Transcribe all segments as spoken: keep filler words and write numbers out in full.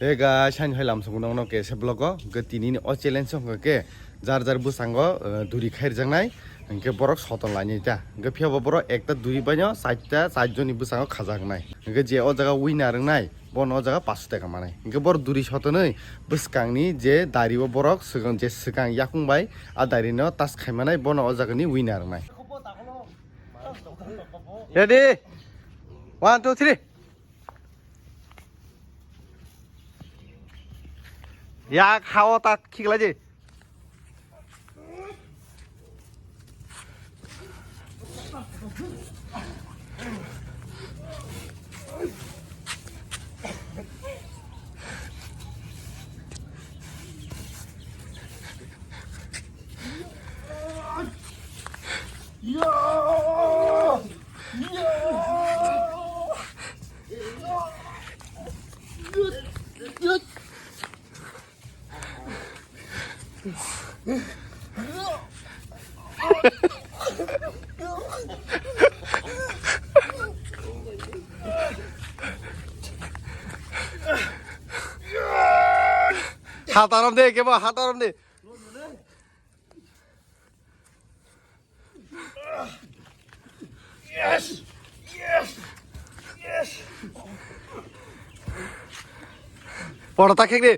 Hey guys, haino hai lamsongo nokno kaisa vlog o, hwnkhe tini ni o challenge wngkha khe jar jar bwskango, eh, duri khairjaknai, hwnkhe borok soton lainai ta. Hwnkhe phiya bo borok ekta duri baino chaita, char joni bwskango khajaknai. Hwnkhe je o jaga winner wngnai, bono o jaga paanso taka manai. Hwnkhe borok duri sotonwi bwskangni je dari o borok swkang, je swkang yakung bai a dari no tas khaimanai, bono o jaga ni winner wngnai. Ready? One, two, three. Yak hao ta khiklai di. Hatarom de, kebo hatarom de. Yes! Yes! Yes! Poro ta khek di.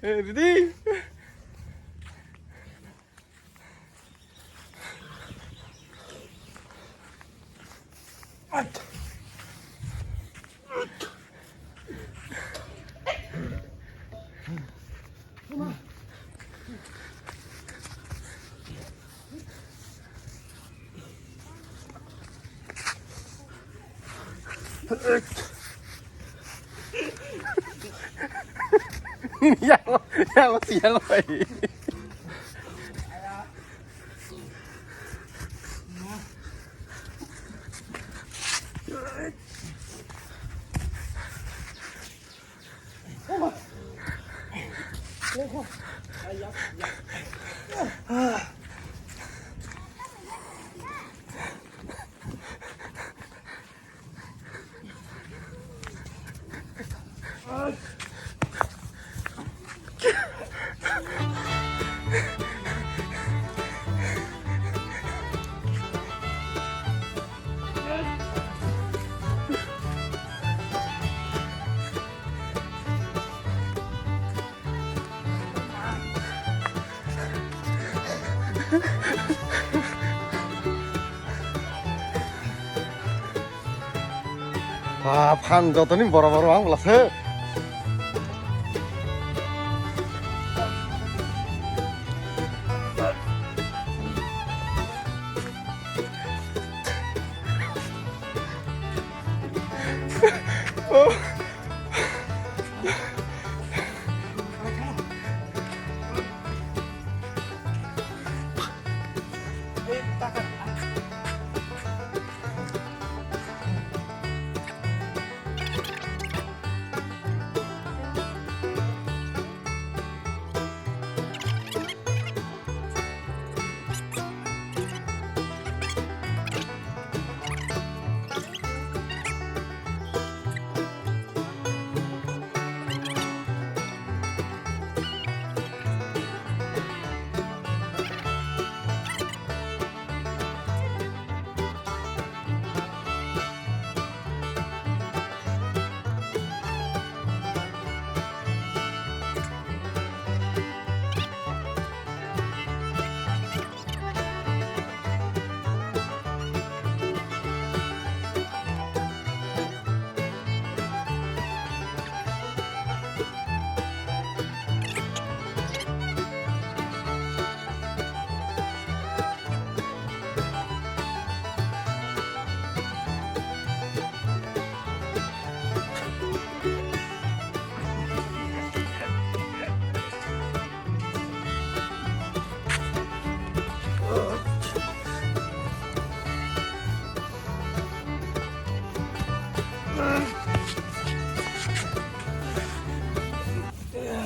Ready? Yang, yang, yang, yang. Ah, phan jotoni bora bora ang bwlasa.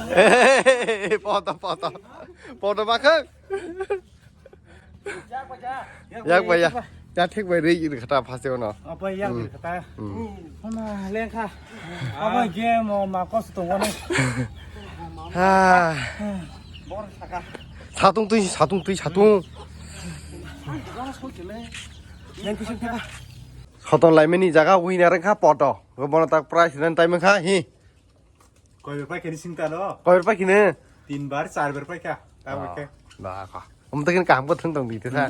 Hey, poto, poto. Poto bakang. Yak bai ya. Ya thik bai ri khata phase ono. Apa yak bai khata. Ona lengkha. Apa game o ma kos to ono. Ha. Bor saka. Satung tui, satung tui, satung. Yang kusuk thaka. Soton laimani jaga winner kha poto. Bono tak prize dan time kha hi. Koi ber pai kini sing ta do. Koi ber pai kini? Tin bar, char bar pai kha. Ta bai kha. Da kha. Om takin kaham ko thung tong di te sa.